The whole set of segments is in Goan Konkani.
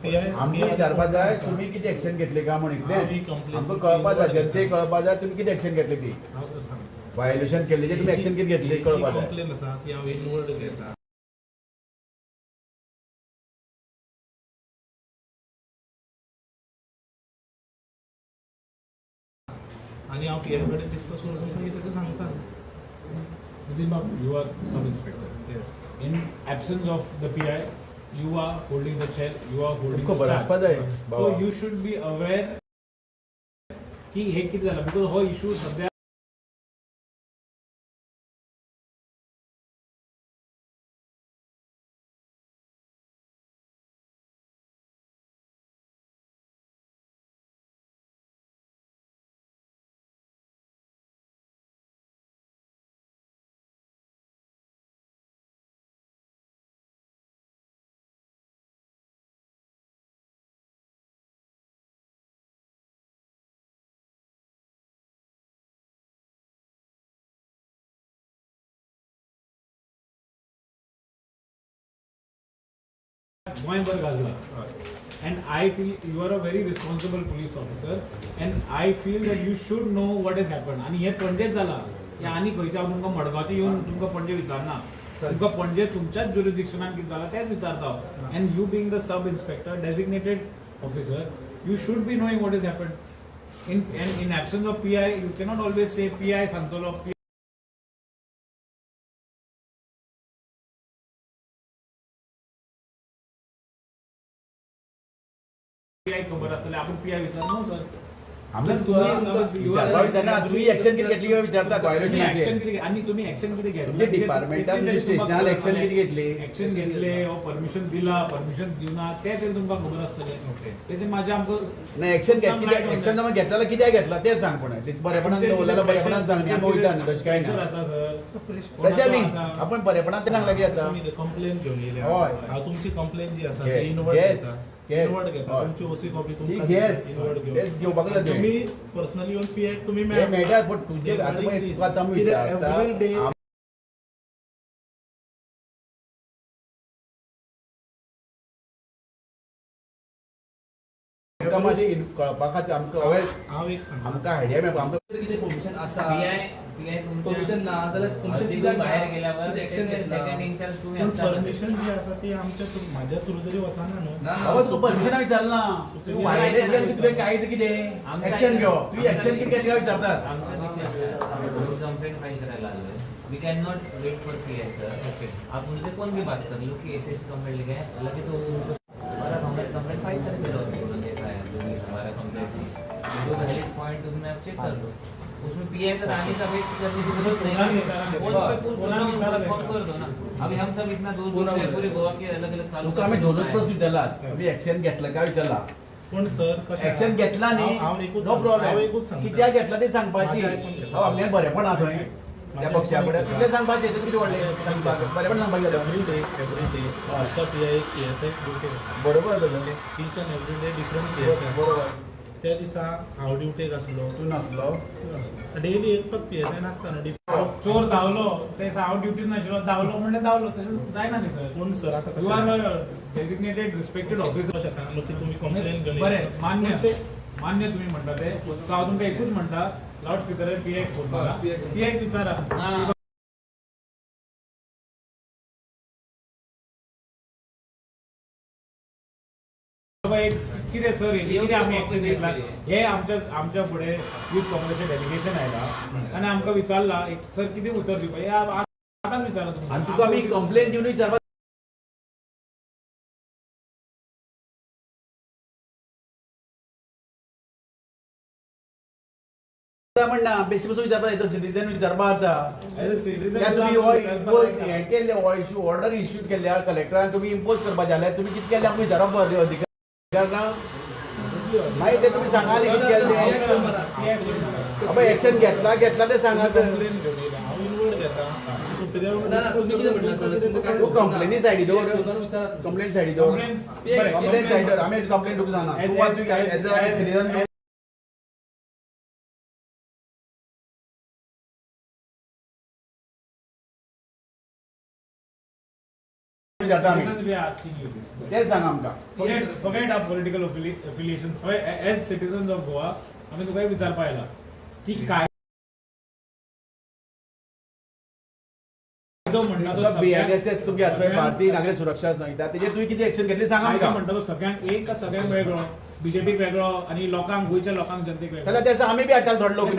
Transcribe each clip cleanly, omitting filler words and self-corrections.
आमकां विचारपा जाय तुमी कितें एक्शन घेतले काय म्हण इतलें आमकां कळपा जाय, जनतेक कळपा जाय तुमी कितें एक्शन घेतले ती. व्हायोलेशन केल्ले तुमी एक्शन कितें घेतले कळपा जाय. कंप्लेन आसा ती हांव इनवर्ड घेता. आनी हांव पी I कडेन डिस्कस करून तुमकां कितें तें सांगता. Nitin Babu, you are sub-inspector. Yes. In absence of the PI, you are holding the chair, you are holding the खबर charge. आसपा जाय. So you should be aware की हे कितें जालां, because हो इशू सद्या गोंयभर गाजला. And I feel you are a very responsible police officer and I feel that you should know what has happened. आनी हें पणजेच जालां, हें आनी खंयच्या हांव तुमकां मडगांवचें येवन तुमकां पणजे विचारना, तुमकां पणजे तुमच्याच ज्युरिडिक्शनान कितें जालां तेंच विचारता हांव. And you being the sub inspector designated officer, you should be knowing what is happened. In absence of PI, you cannot always say PI सांगतलो, पीआय खबर आसतलें, आपूण पीआय विचार. न्हू सर, तुमी एक्शन कितें घेतली काय विचारतात व्हायोलेशनाचेर. आनी तुमी एक्शन कितें घेतलें तुमच्या डिपार्टमेंटान स्टेशनार एक्शन कितें घेतली, एक्शन घेतले ओ परमिशन दिला, परमिशन दिवना तें तरी तुमकां खबर आसतलें. तेजें म्हाजें आमकां ना एक्शन एक्शन घेतला कित्याक घेतला तें सांग. पण एटलीस्ट बरेपणान दवरलें बरेपणान सांग न्ही, आमी वयता न्ही तशें कांय ना. आसा सर, प्रेशर न्ही, आपण बरेपणान तें सांगलां की आतां तुमी कंप्लेन घेवन येयल्या, हांव तुमची कंप्लेन जी आसा ती इनवर्ड घेता, इनवर्ड घेता, तुमची ओसी कॉपी तुमकां इनवर्ड घेवपाक जाय. तुमी पर्सनली येवन पी I तुमी मेळटा, पूण तुजे आतां आमी विचारता आमकां मातशें कळपा खातीर आमकां अवेर, हांव एक सांगता, आमकां आयडिया मेळपा आमकां कितें परमिशन आसा, पीआय परमिशन ना जाल्यार तुमचें कित्याक भायर गेल्यावर एक्शन घेतला? सेकंड इन्चार्ज तुम्ही पूण परमिशन जी आसा ती आमच्या म्हाज्या थ्रू तरी वचना न्हू. बाबा तुका परमिशना विचारना, तूं व्हायोलेट केलें तुवें काय कितें एक्शन घेवप, तुवें एक्शन कितें घेतलें काय विचारतात. आमचा विषय असा, आम्ही कंप्लेंट फाईल करायला आलोय. We can not wait for P I sir. आप उनसे कौन भी बात कर लो कि ऐसे ऐसे कंप्लेंट लेके आए, लगे तो और आप हमारे कंप्लेंट फाइल करके दो, उन्होंने देखा है जो भी हमारा कंप्लेंट थी, जो वैलिड पॉइंट उसमें आप चेक कर लो. उसमें पी I sir आने का वेट करने की जरूरत नहीं, फोन पे पूछ लो ना, उनको फोन कर दो ना. अभी हम सब इतना दूर दूर से पूरे गोवा के अलग अलग तुका आमी दोनूच प्रश्न विचारला, तुमी एक्शन घेतला काय विचारला. पूण सर कशें एक्शन घेतला न्ही, नो प्रॉब्लेम, कित्याक घेतला तें सांगपाची. हांव आमगेलें बरेपण आहा थंय त्या पक्षा फुडें तितलें सांगपाचें, तें कितें व्हडलें सांगपाक, बरेपण सांगपाक जाता. एवरी डे एवरी डे आमकां P I P S I ड्युटेक आसता. बरोबर, each and every day different P S I. बरोबर, त्या दिसा हांव ड्युटेक आसलो, तूं नासलो, डेली एक पद पी एस I नासता न्हू. चोर धांवलो ते हांव ड्युटीन नाशिल्लो, धांवलो म्हणल्यार धांवलो, तशें जायना न्ही सर. पूण सर आतां you are designated respected officer. शकता न्हू की तुमी कंप्लेन घेवन. बरें, मान्य मान्य तुमी म्हणटा तें. सो हांव तुमकां एकूच म्हणटा, लावड स्पिकरार पी आयक फोन करा, पी आयक विचारा. एक कितें सर कितें आमी एक्शन घेतला हे आमच्या आमच्या फुडें यूथ काँग्रेसचें डेलिगेशन आयला आनी आमकां विचारला एक सर कितें उतर दिवपा, हे आतांच विचारला आनी तुका आमी कंप्लेन दिवन विचारपा म्हणना, बेश्टे पसून विचारपा जाय, सिटीजन विचारपा जाता. तुमी हो इम्पोज हें केल्लें, हो इशू ऑर्डर इश्यू केल्ल्या कलेक्टरान तुमी इम्पोज करपाचें जाल्यार तुमी कितें केल्लें आमकां विचारप अधिकार ना. मागीर तें तुमी सांगा न्ही कितें केल्लें. अबे एक्शन घेतला घेतला तें सांगात. हांव इनवर्ड घेता, तूं कंप्लेनी सायडी दवर, कंप्लेन सायडी दवर, कंप्लेन सायडी दवर, आमी कंप्लेन तुका सांगना, तूं एज अ सिटीजन. विचारता आमी. We are asking you this. तेच सांगा आमकां. Forget our political affiliations. As citizens of Goa, आमी तुका विचारपा आयला की कायदो म्हणटा तो BNSS तुमची आसा भारतीय नागरी सुरक्षा संहिता, तेजेर तुवें कितें एक्शन घेतली सांगा आमकां. म्हणटा तो सगळ्यांक एक का सगळ्यांक वेगळो, बीजेपीक वेगळो आनी लोकांक, गोंयच्या लोकांक, जनतेक वेगळो. जाल्यार तें आमी बी हाडटाले थोडे लोक,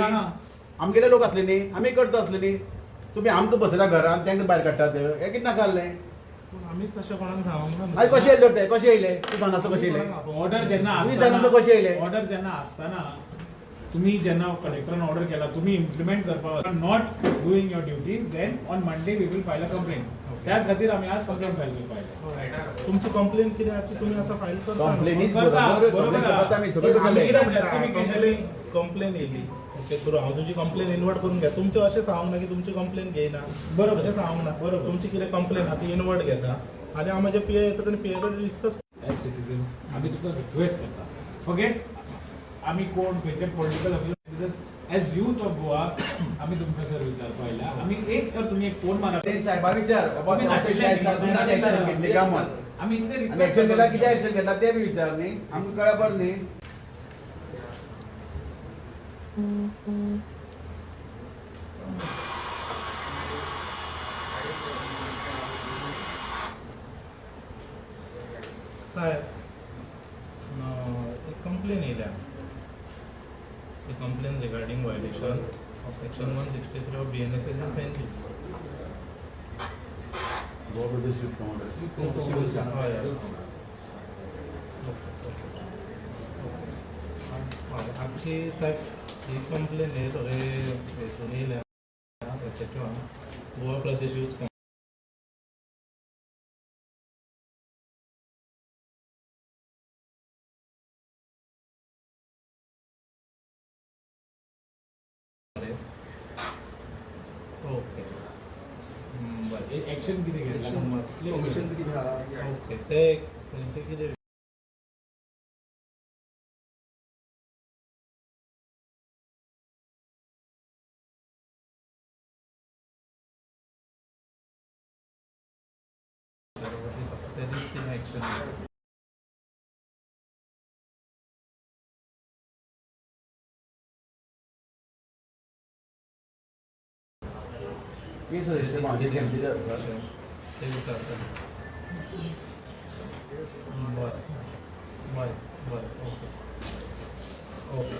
आमगेले लोक आसले न्ही, आमी करता आसले न्ही. तुमी आमकां बसयता घरान, तांकां भायर काडटात, हें कितें नाका जालें? आमी तशें कोणाक सांगूंक ना. आनी कशें येयले ते? कशें येयले? तूं सांगनासता कशें येयले? ऑर्डर जेन्ना तुमी सांगनासता कशें येयले? ऑर्डर जेन्ना आसतना तुम्ही जेन्ना कलेक्टरान ऑर्डर केला, तुम्ही इम्प्लिमेंट करपाक not doing your duties, then on Monday we will file a complaint. त्याच खातीर आमी आज कंप्लेन फायल करपाक आयले. तुमची कंप्लेन कितें आसा तुमी आतां फायल करता. कंप्लेनीच बरोबर कंप्लेन येयली ओके थ्रू हांव तुजी कंप्लेन इनवर्ट करून घेता. तुमचें अशें सांगूंक ना की तुमची कंप्लेन घेयना, बरोबर अशें सांगूंक ना. बरोबर तुमची कितें कंप्लेन आहा ती इनवर्ट घेता आनी हांव म्हज्या पी ए येता आनी पी ए कडेन डिस्कस. एज सिटीजन्स आमी तुका रिक्वेस्ट करता, फॉरगेट आमी कोण खंयचे political affiliation, as youth of Goa आमी तुमकां सर विचारपा आयल्या. आमी एक सर तुमी एक फोन मारा साहेबा विचार घेतली काय म्हण, आमी इतले एक्शन घेतला कितें एक्शन घेतला तें बी विचार न्ही, आमकां कळ्ळें बरें न्ही. साहेब एक कंप्लेन येयल्या, a complaint regarding violation of section 163 of BNSS in Panaji. Goa Pradesh Youth Congress. आमची साहेब ही कंप्लेन हे सगळे हेतून येयल्या S H O Goa Pradesh Youth Congress. Okay बरें एक्शन कितें घेतलां? ओके ते तेंचें कितें तेजेच कितें एक्शन ते विचारता. बरें बरें बरें ओके ओके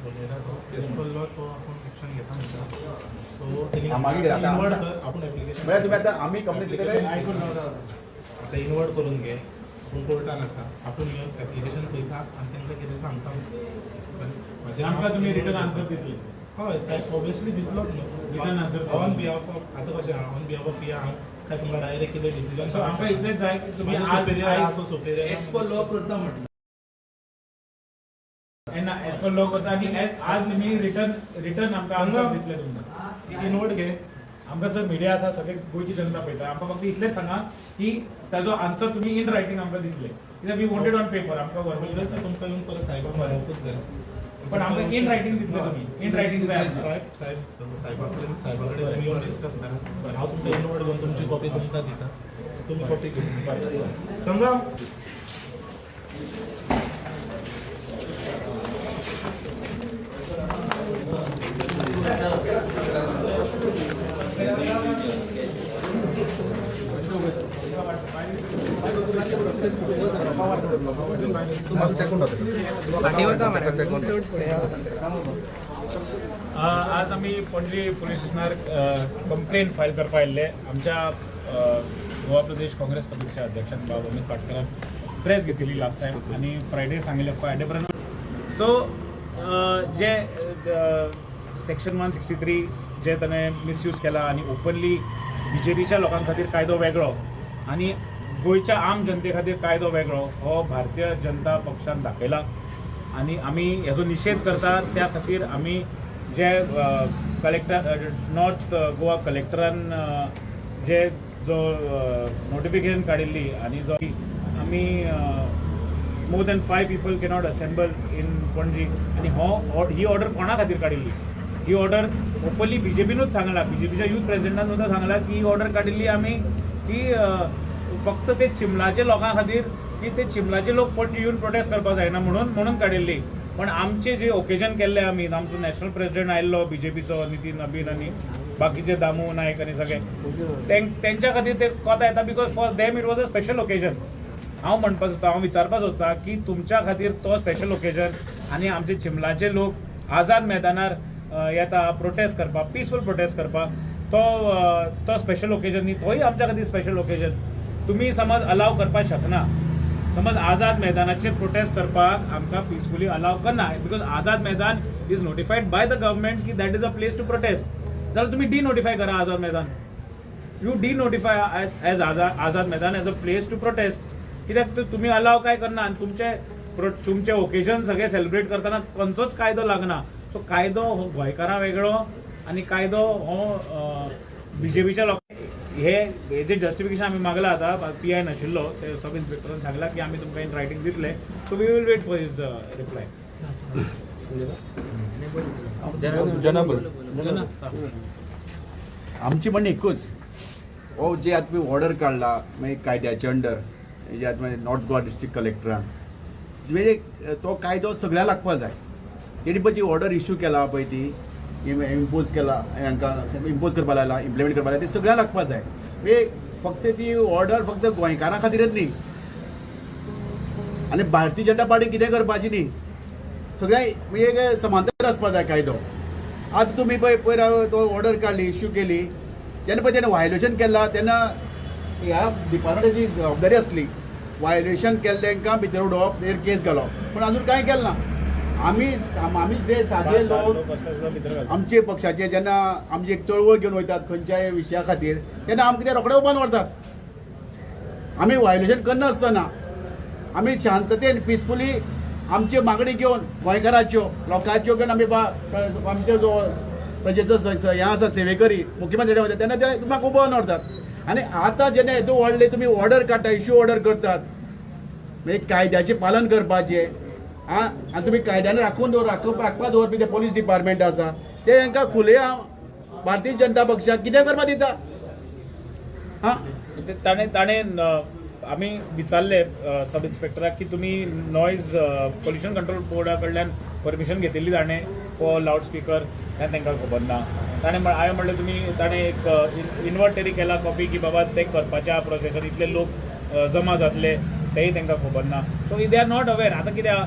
उलयता तो एज पर लॉ तो आपूण एक्शन घेता म्हणटा. सो इनवर्ड कर आपूण एप्लिकेशन म्हळ्यार तुमी आतां आमी कंप्लेन दितले आतां इनवर्ड करून घे, आपूण कोर्टान आसा, आपूण येवन एप्लिकेशन पळयता आनी तांकां कितें सांगता. आमकां तुमी रिटर्न आन्सर दितले? हय साहेब ऑब्वियसली दितलोच न्हू. Return answer on behalf of आतां कशें आहा ऑन बिहाफ ऑफ पिया हांव काय तुमकां डायरेक्ट कितें डिसिजन आमकां इतलेंच जाय की तुमी सुपिरियर आहा, so superior as per law करता म्हटलें, एज पर लॉ करता आनी आज तुमी रिटर्न आमकां आन्सर दितले. तुमकां इनवर्ड घे. आमकां सर मिडिया आसा, सगळे गोंयची जनता पळयता, आमकां फक्त इतलेंच सांगा की ताजो आन्सर तुमी इन रायटींग आमकां दितले, कित्याक we wanted on paper. आमकां तुमकां येवन परत साहेबाक मेळोवंकूच जाय, पण आमकां इन रायटींग दितले तुमी, इन रायटींग जाय. साहेब साहेब साहेबा कडेन साहेबा कडेन तुमी येवन डिस्कस करा. हांव तुमकां इनवर्ड घेवन तुमची कॉपी तुमकां दिता, तुमी कॉपी घेवन संग्राम. आज आमी पणजी पुलीस स्टेशनार कंप्लेन फायल करपा आयिल्ले. आमच्या गोवा प्रदेश काँग्रेस कमिटीच्या अध्यक्षान बाब अमीत पाटकरान प्रेस घेतिल्ली लास्ट टायम आनी फ्रायडे सांगिल्लें, फ्रायडे पर्यंत. सो जे सेक्शन 163 जे ताणें मिसयूज केला आनी ओपनली बीजेपीच्या लोकां खातीर कायदो वेगळो आनी गोंयच्या आम जनते खातीर कायदो वेगळो हो भारतीय जनता पक्षान दाखयला आनी आमी हेजो निशेध करता. त्या खातीर आमी जे कलेक्टर नॉर्थ गोवा कलेक्टरान जे जो नोटिफिकेशन काडिल्ली आनी जो आमी more than 5 people cannot assemble in Panaji आनी हो ही ऑर्डर कोणा खातीर काडिल्ली? ही ऑर्डर ओपनली बीजेपीनूच सांगला, बीजेपीच्या यूथ प्रेसिडेंटान सुद्दां सांगला की ही ऑर्डर काडिल्ली आमी की फक्त ते चिमलाचे लोकां खातीर, की ते चिमलाचे लोक पणजे येवन प्रोटेस्ट करपाक जायना म्हणून काडिल्ली. पण आमचे जे ओकेजन केल्ले आमी, आमचो नॅशनल प्रेसिडेंट आयिल्लो बीजेपीचो नितीन नबीन आनी बाकीचे दामू नायक आनी सगळे, तेंच्या खातीर ते कोता येता because for them it was a special occasion. हांव म्हणपाक सोदता, हांव विचारपाक सोदता की तुमच्या खातीर तो स्पेशल ओकेजन आनी आमचे चिमलाचे लोक आझाद मैदानार येता प्रोटेस्ट करपाक, पिसफूल प्रोटेस्ट करपाक, तो स्पेशल ओकेजन न्ही, तोय आमच्या खातीर स्पेशल ओकेजन. तुमी समज अलाव करपाक शकना, समज आझाद मैदानाचेर प्रोटेस्ट करपाक आमकां पिसफुली अलाव करना because Azad Maidan is notified by the government की that is a place to protest. जाल्यार तुमी डिनोटिफाय करा Azad Maidan, you denotify as Azad Maidan as a place to protest. कित्याक तुमी अलाव काय करना आनी तुमचे ओकेजन सगळे सेलिब्रेट करतना खंयचोच कायदो लागना. सो कायदो हो गोंयकारां वेगळो आनी कायदो हो बीजेपीच्या लोकांक. हे जे जस्टिफिकेशन आमी मागला आतां पी I नाशिल्लो, ते सब इन्स्पेक्टरान सांगला की आमी तुमकां इन रायटींग दितले. So we will wait for his reply. आमची म्हणणें एकूच, हो जे आतां तुमी ऑर्डर काडला मागीर कायद्याचे अंडर, जे आतां नॉर्थ गोवा डिस्ट्रिक्ट कलेक्टरान, म्हणजे तो कायदो सगळ्यांक लागपाक जाय. तेणी पळय जी ऑर्डर इश्यू केला पळय ती इम्पोज केला, हांकां इम्पोज करपा लायला, इम्प्लिमेंट करपा लायला, ती सगळ्यांक लागपाक जाय. म्हणजे फक्त ती ऑर्डर फक्त गोंयकारां खातीरच न्ही आनी भारतीय जनता पार्टी कितें करपाची न्ही, सगळ्यांक म्हणजे समांतर आसपा जाय कायदो. आतां तुमी पळय पयर तो ऑर्डर काडली, इश्यू केली, जेन्ना पळय तेणें व्हायोलेशन केला तेन्ना ह्या डिपार्टमेंटाची जबाबदारी आसली व्हायोलेशन केल्लें तांकां भितर उडोवप, तेजेर केस घालप, पूण अजून कांय केलें ना. आमी आमी जे सादे लोक आमचे पक्षाचे जेन्ना आमची एक चळवळ घेवन वयतात खंयच्याय विशया खातीर तेन्ना आमकां ते रोखडे उबारून व्हरतात. आमी व्हायोलेशन करनासतना आमी शांततेन पिसफुली आमच्यो मागणी घेवन गोंयकाराच्यो लोकांच्यो घेवन आमी आमच्यो जो प्रजेचो हें आसा सेवेकरी मुख्यमंत्री वता तेन्ना ते तुमकां उबारून व्हरतात. आनी आतां जेन्ना हेतू व्हडले तुमी ऑर्डर काडटा, इश्यू ऑर्डर करतात, मागीर कायद्याचें पालन करपाचें आं, आनी तुमी कायद्यान राखून दवर, राखपाक दवरपी ते पोलीस डिपार्टमेंट आसा ते हांकां खुले भारतीय जनता पक्षाक कितें करपाक दिता. आं, ताणें ताणें आमी विचारले सब इन्स्पेक्टराक की तुमी नॉयज पोल्युशन कंट्रोल बोर्डा कडल्यान परमिशन घेतिल्ली ताणें फॉर लावड स्पिकर, तें तांकां खबर ना. ताणें हांवें म्हणलें तुमी, ताणें एक इनवर्ट तरी केला कॉपी की बाबा तें करपाच्या प्रोसेसान इतले लोक जमा जातले, तेंय तांकां खबर ना. So they are not aware. आतां कितें आहा,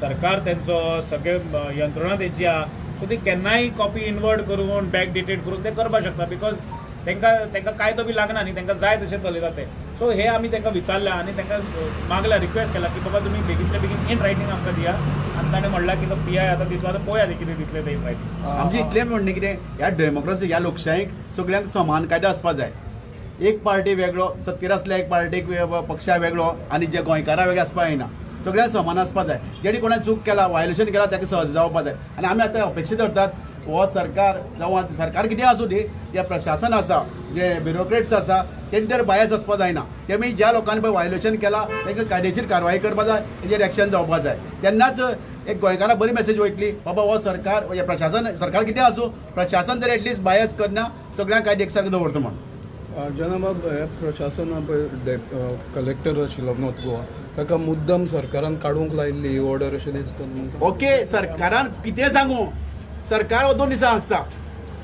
सरकार तेंचो सगळे यंत्रणा तेंची आहा, सो ती केन्नाय कॉपी इनवर्ट करून बॅक डेटेड करून ते करपाक शकता because तांकां तांकां कायदो बी लागना न्ही, तांकां जाय तशें चलयता ते. सो हे आमी तांकां विचारलें आनी तांकां मागला, रिक्वेस्ट केला की बाबा तुमी बेगींतल्या बेगीन इन रायटींग आमकां दिया. आनी ताणें म्हणलां की तो पी I आतां दितलो, आतां पळोवया कितें दितले ते इन रायटींग. आमचें इतलें म्हणणें कितें, ह्या डेमोक्रेसी ह्या लोकशायेक सगळ्यांक समान कायदो आसपाक जाय. एक पार्टी वेगळो सत्तेर आसल्या एक पार्टीक पक्षा वेगळो आनी जे गोंयकारां वेगळे आसपाक जायना, सगळ्यांक समान आसपाक जाय. जेणी कोणा चूक केला, व्हायोलेशन केला ताका सहज जावपाक जाय. आनी आमी आतां अपेक्षा धरतात हो सरकार जावं सरकार कितें आसूं दी, जे प्रशासन आसा, जे ब्युरोक्रेट्स आसा तेणी तर बायस आसपाक जायना. तेमी ज्या लोकांनी पळय व्हायोलेशन केला तांकां कायदेशीर कारवाई करपाक जाय, तेजेर एक्शन जावपाक जाय. तेन्नाच एक गोंयकारां बरी मेसेज वयतली बाबा हो सरकार हें प्रशासन सरकार कितें आसूं प्रशासन तरी एटलिस्ट बायस करना, सगळ्यांक कायदे एकसारकें दवरता म्हण. जेन्ना बाब हें प्रशासन पळय कलेक्टर आशिल्लो नॉर्थ गोवा, ताका मुद्दम सरकारान काडूंक लायिल्ली ही ऑर्डर अशें दिसता तुमकां? ओके, सरकारान कितें सांगू, सरकार हो 2 दिसां आसता,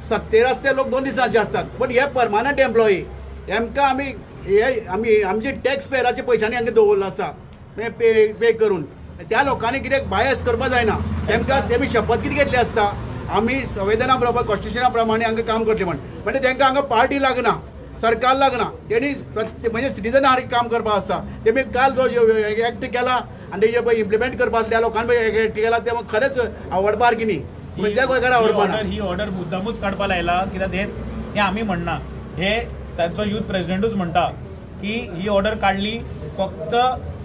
सत्तेर आसते लोक 2 दिसांचे आसतात, पूण हे परमानंट एम्प्लॉई हेमकां आमी हे आमी आमचे टॅक्स पेयराच्या पयशांनी हांकां दवरलो आसा पे पे करून, त्या लोकांनी कितें बायस करपाक जायना. तेमकां तेमी शपथ कितें घेतली आसता, आमी संविधाना बरोबर कॉन्स्टिट्युशना प्रमाणे हांकां काम करतले म्हण, म्हणजे तांकां हांगा पार्टी लागना, सरकार लागना, तेणी म्हणजे सिटीजना सारकें काम करपाक आसता. तेमी काल जो एक्ट केला आनी तेजे पळय इम्प्लिमेंट करपाक त्या लोकांनी पळय एक्ट केला ते खरेंच आवडपार की न्ही, खंयच्या गोंयकाराक आवडपाना. ही ऑर्डर मुद्दामूच काडपाक लायला कित्याक हे आमी म्हणना, हे तांचो यूथ प्रेसिडेंटूच म्हणटा की ही ऑर्डर काडली फक्त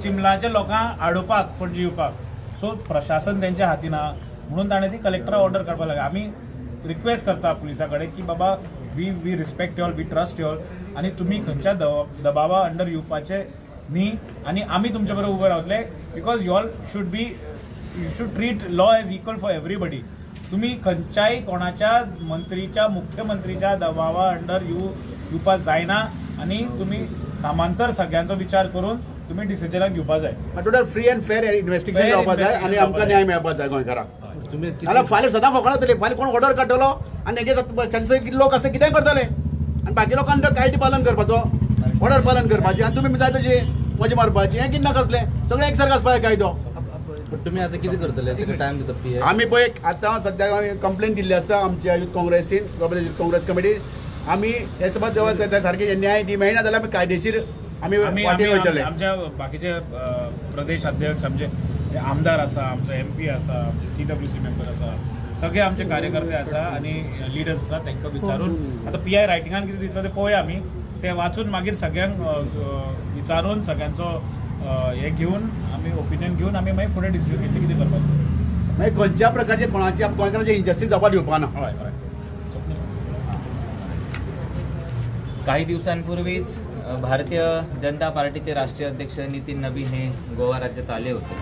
चिमलाच्या लोकांक हाडोवपाक पणजे येवपाक. सो प्रशासन तेंच्या हातीन आहा म्हणून ताणें ती कलेक्टरा ऑर्डर काडपाक लागली. आमी रिक्वेस्ट करता पुलिसा कडेन की बाबा we respect y'all, we trust y'all, आनी तुमी खंयच्या दबावा अंडर येवपाचे न्ही आनी आमी तुमचे बरोबर उबे रावतले because y'all should be, you should treat law as equal for everybody. तुम्ही खंयच्याय कोणाच्या मंत्रीच्या मुख्यमंत्रीच्या दबावा अंडर येवपा जायना आनी तुमी समांतर सगळ्यांचो विचार करून तुम्ही डिसिजनाक घेवपा जाय. Total free and fair investigation जावपा जाय आनी आमकां न्याय मेळपा जाय गोंयकारांक. जाल्यार फाल्यां सदां फोकणातले, फाल्यां कोण ऑर्डर काडटलो आनी हेगे लोक आसता कितेंय करतले आनी बाकी लोकांक कायदे पालन करपाचो, ऑर्डर पालन करपाची आनी तुमी जाय तशी मजा मारपाची, हें कितें नाका आसलें. सगळें एकसारकें आसपा जाय कायदो. तुम्ही आता कितें करतले टायम दिता पी आमी पळय आतां सद्याक आमी कंप्लेन दिल्ली आसा आमच्या युथ काँग्रेसीन, युथ काँग्रेस कमिटी. आमी हे समज जेव्हा सारकें न्याय दी मेळना जाल्यार आमी कायदेशीर आमी वाटेन वयतले. आमच्या बाकीचे प्रदेश अध्यक्ष, आमचे जे आमदार आसा, आमचो MP आसा, आमचे CWC member आसा, सगळे आमचे कार्यकर्ते आसा आनी लिडर्स आसा, तांकां विचारून आतां PI रायटिंगान कितें दितलो तें पळोवया आमी, तें वाचून मागीर सगळ्यांक विचारून सगळ्यांचो हे घेवन आमी ओपिनियन घेवन आमी मागीर फुडें डिसिजन घेतले कितें करपाचें. मागीर खंयच्या प्रकारचे कोणाचे गोंयकारांचे इंजस्टीस जावपाक दिवपा ना. हय हय. काही दिवसांपूर्वीच भारतीय जनता पार्टीचे राष्ट्रीय अध्यक्ष नितीन नबीन हे गोवा राज्यात आले होते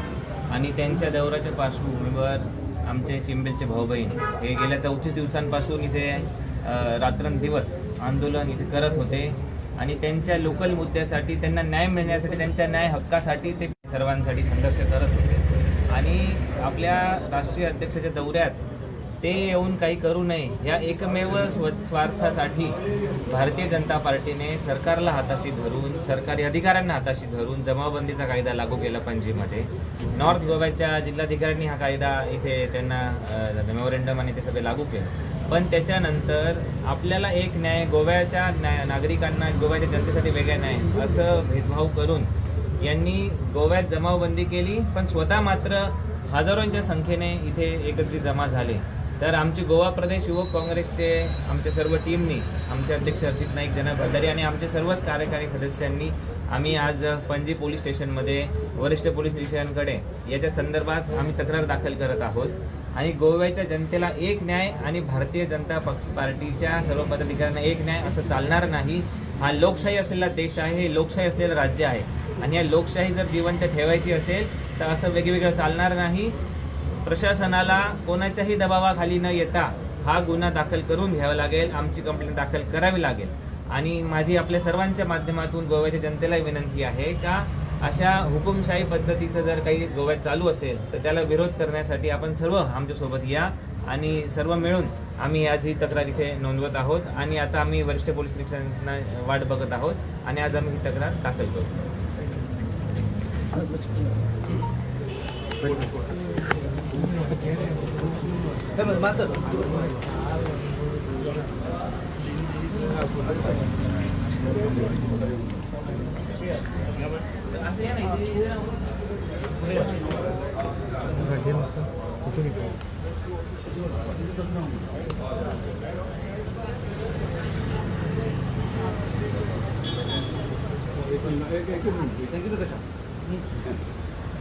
आणि त्यांच्या दौऱ्याच्या पार्श्वभूमीवर आमचे चिंबेलचे भाऊ बहीण हे गेल्या 34 दिवसांपासून इथे रात्रंदिवस आंदोलन इथे करत होते आणि त्यांच्या लोकल मुद्द्यासाठी, त्यांना न्याय मिळण्यासाठी, त्यांच्या न्याय हक्कासाठी ते सर्वांसाठी संघर्ष करत होते. आणि आपल्या राष्ट्रीय अध्यक्षाच्या दौऱ्यात ते येऊन काही करू नये या एकमेव स्वार्थासाठी भारतीय जनता पार्टीने सरकारला हाताशी धरून, सरकारी अधिकाऱ्यांना हाताशी धरून जमावबंदीचा कायदा लागू केला पणजीमध्ये. नॉर्थ गोव्याच्या जिल्हाधिकाऱ्यांनी हा कायदा इथे त्यांना मेमोरेंडम आणि ते सगळे लागू केलं. पण त्याच्यानंतर आपल्याला एक न्याय, गोव्याच्या नागरिकांना, गोव्याच्या जनतेसाठी वेगळा न्याय असं भेदभाव करून यांनी गोव्यात जमावबंदी केली, पण स्वतः मात्र हजारोंच्या संख्येने इथे एकत्रित जमा झाले. तर आमचे गोवा प्रदेश युवक काँग्रेसचे आमच्या सर्व टीमनी, आमचे अध्यक्ष अर्चित नाईक, जनक भंडारी आणि आमचे सर्वच कार्यकारी सदस्यांनी आम्ही आज पणजी पोलीस स्टेशनमध्ये वरिष्ठ पोलीस निरीक्षकांकडे याच्या संदर्भात आम्ही तक्रार दाखल करत आहोत. आणि गोव्याच्या जनतेला एक न्याय आणि भारतीय जनता पक्ष पार्टीच्या सर्व पदाधिकाऱ्यांना एक न्याय असं चालणार नाही. हा लोकशाही असलेला देश आहे, हे लोकशाही असलेलं राज्य आहे आणि या लोकशाही जर जिवंत ठेवायची असेल तर असं वेगवेगळं चालणार नाही. प्रशासनाला कोणाच्याही दबावाखाली न येता हा गुन्हा दाखल करून घ्यावा लागेल, आमची कंप्लेंट दाखल करावी लागेल. आणि माझी आपल्या सर्वांच्या माध्यमातून गोव्याच्या जनतेला विनंती आहे का अशा हुकुमशाही पद्धतीचं जर काही गोव्यात चालू असेल तर त्याला विरोध करण्यासाठी आपण सर्व आमच्यासोबत या आणि सर्व मिळून आम्ही आज ही तक्रार इथे नोंदवत आहोत. आणि आता आम्ही वरिष्ठ पोलीस निरीक्षकांना वाट बघत आहोत आणि आज आम्ही ही तक्रार दाखल करू.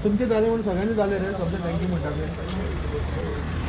तुमचे जाले म्हणून सगळ्यांनी जाले रे, सगळे thank you म्हणटा.